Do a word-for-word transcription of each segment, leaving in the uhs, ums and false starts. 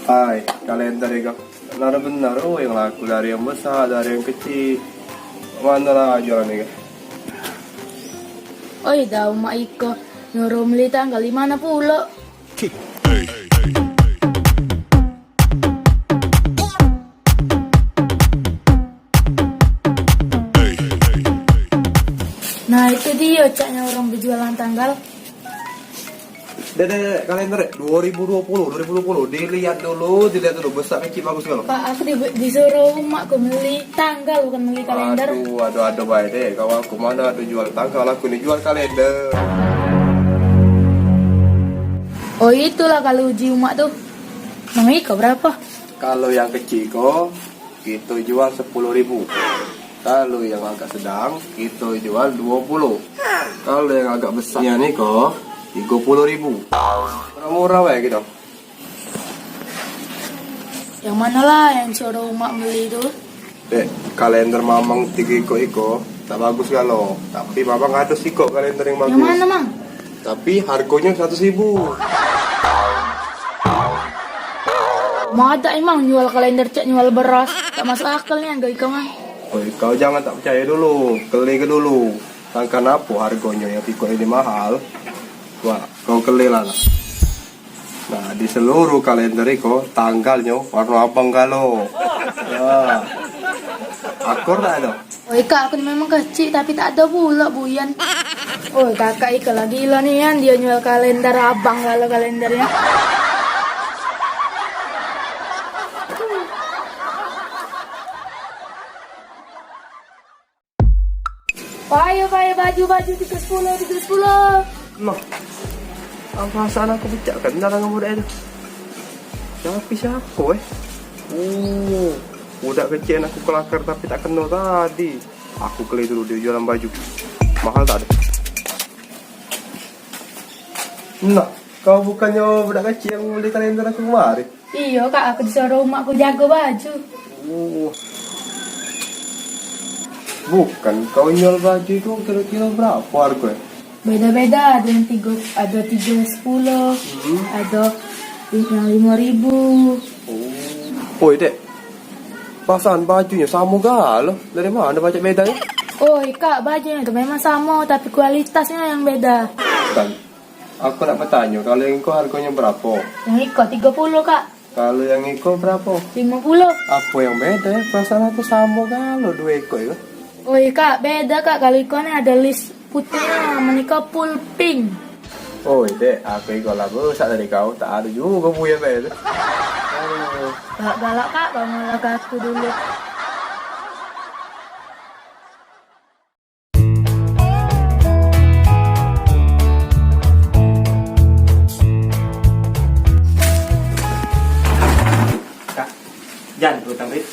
Hai, kalender iko. Benar-benar, oh, yang laku dari yang besar, dari yang kecil. Mana lah jualan iko? Oi, dah umak iko nyuruh beli tanggal di mana pulo? Nah, itu dia caknya orang berjualan tanggal. Dek, dek, dek, kalender, dek. Dua ribu dua puluh, dua ribu dua puluh. Dilihat dulu, dilihat dulu. Besar kecil bagus kalau. Pak, aku di, disuruh umakku beli tanggal, bukan beli kalender. Aduh, aduh, aduh, baik deh. Kau aku mana ada jual tanggal, aku ni jual kalender. Oh, itulah kalau uji umak tuh. Nang iko berapa? Kalau yang kecil ko, kito jual sepuluh ribu. Kalau yang agak sedang, kito jual dua puluh. Kalau yang agak besarnya ni ko, tiga puluh ribu. Murah-murah bae gitu. Yang mana lah yang suruh umak beli tu? Dek, kalender mamang tiga iko iko tak bagus galo. Tapi mamang ada sikok kalender yang bagus. Yang mana, Mang? Tapi harganya seratus ribu. Mau ada emang jual kalender cak jual beras. Tak masuk akal ni harga iko, Mang. Oi, kau jangan tak percaya dulu. Keli ke dulu. Sangkan apa harganya yang tikok ini mahal? Wah, kau keli lah. Nah, di seluruh kalender iko tanggalnyo warna abang galo. Ya. Akur tak tu? Oi, Kak, aku ni memang kecil tapi tak ada pula buyan. Oi, kakak iko lagi gila nian, dia jual kalender abang galo kalendernya. Payo, payo, baju, baju, tiga sepuluh, tiga sepuluh. Nah, perasaan aku pecah kena dengan budak itu. Tapi siapa, eh? Oh, budak kecil aku kelakar tapi tak kena tadi. Aku keli dulu dia jualan baju. Mahal tak ada? Nah, kau bukannya budak kecil yang beli kalender aku kemarin? Iyo, Kak, aku disuruh umakku jago baju. Oh. Bukan, kau nyual baju itu kira-kira berapa harga? Beda-beda, ada yang tiga, ada tiga sepuluh, hmm, ada yang lima ribu. Oh. Oi, Dek. Pasang bajunya sama galo. Dari mana baca bedanya? Oi, Kak, bajunya itu memang sama, tapi kualitasnya yang beda. Bukan. Aku nak bertanya, kalau yang iko harganya berapa? Yang iko tiga puluh, Kak. Kalau yang iko berapa? Lima puluh. Apa yang beda ya? Perasaan aku sama kalau dua iko itu. Oi, Kak, beda, Kak. Kalau iko ni ada list putihnya, menikah full pink. Oi, Dek, aku iko lah besak dari kau, tak ada juga punya beda. Aduh. Galak-galak, Kak, kau nolak aku dulu. Kak, jan utang duit.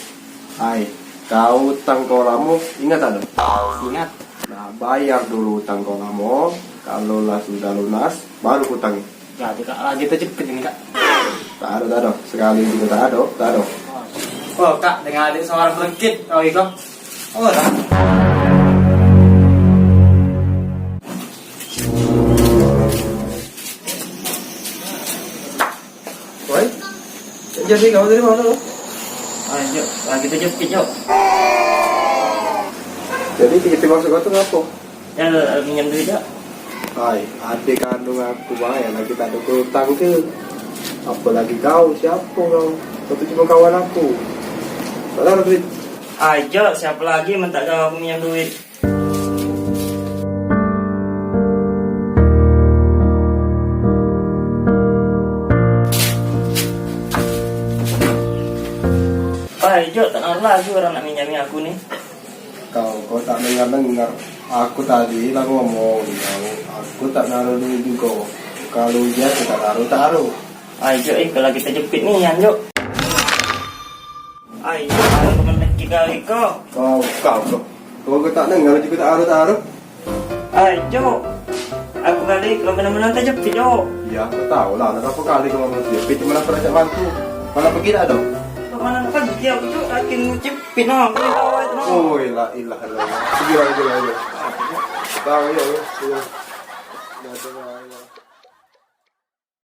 Ai, kau utang kau lamo, ingat tak? Ingat. Nah, bayar dulu utang kau lamo. Kalau lah sudah lunas, baru kutangi. Jadi, Kak, lagi terjepit ini, Kak. Tak ada, tak ada. Sekali juga tak ada, tak ada. Oh, Kak, dengan adik seorang berengkit, oh, itu. Oh, tak. Woi, jadi kau dari mana lo? Ayo, lagi terjepit, Jok. Jadi, kita masuk kau tu ngapa? Ya, minjem duit, Jok. Hai, adik kandung aku bae lagi tak ada utang ke. Apalagi kau, siapa kau? Kau tu cuma kawan aku. Tak ada duit. Ayo, siapa lagi minta kau aku minjem duit? Hai, Jok, tak ada lagi orang nak minjami aku ni. Kau, kau tak dengar-dengar. Aku tadi lah ngomong, kau. Aku tak naruh duit juga. Kalau ujian, aku tak taruh-taruh. Ayo, eh, kalau kita jepit ni, Yan, Jok. Ayo, aku meneki kau, Iko. Kau, kau, kau. Kau ke tak dengar juga tak taruh-taruh. Ayo, Jok. Aku kali kau kena menang tak jepit, Jok. Ya, aku tahu lah. Ada berapa kali kau menang jepit, cuma aku ajak bantu. Mana pergi tak ada? Kau mana pergi, aku, Jok. Lagi jepit, no. Aku tahu itu, no. Oh, ilah, ilah, ilah. Pergi lah, pergi lah, pergi lah. Tahu, ya, ya. Ya. Dah, dah, dah, ya.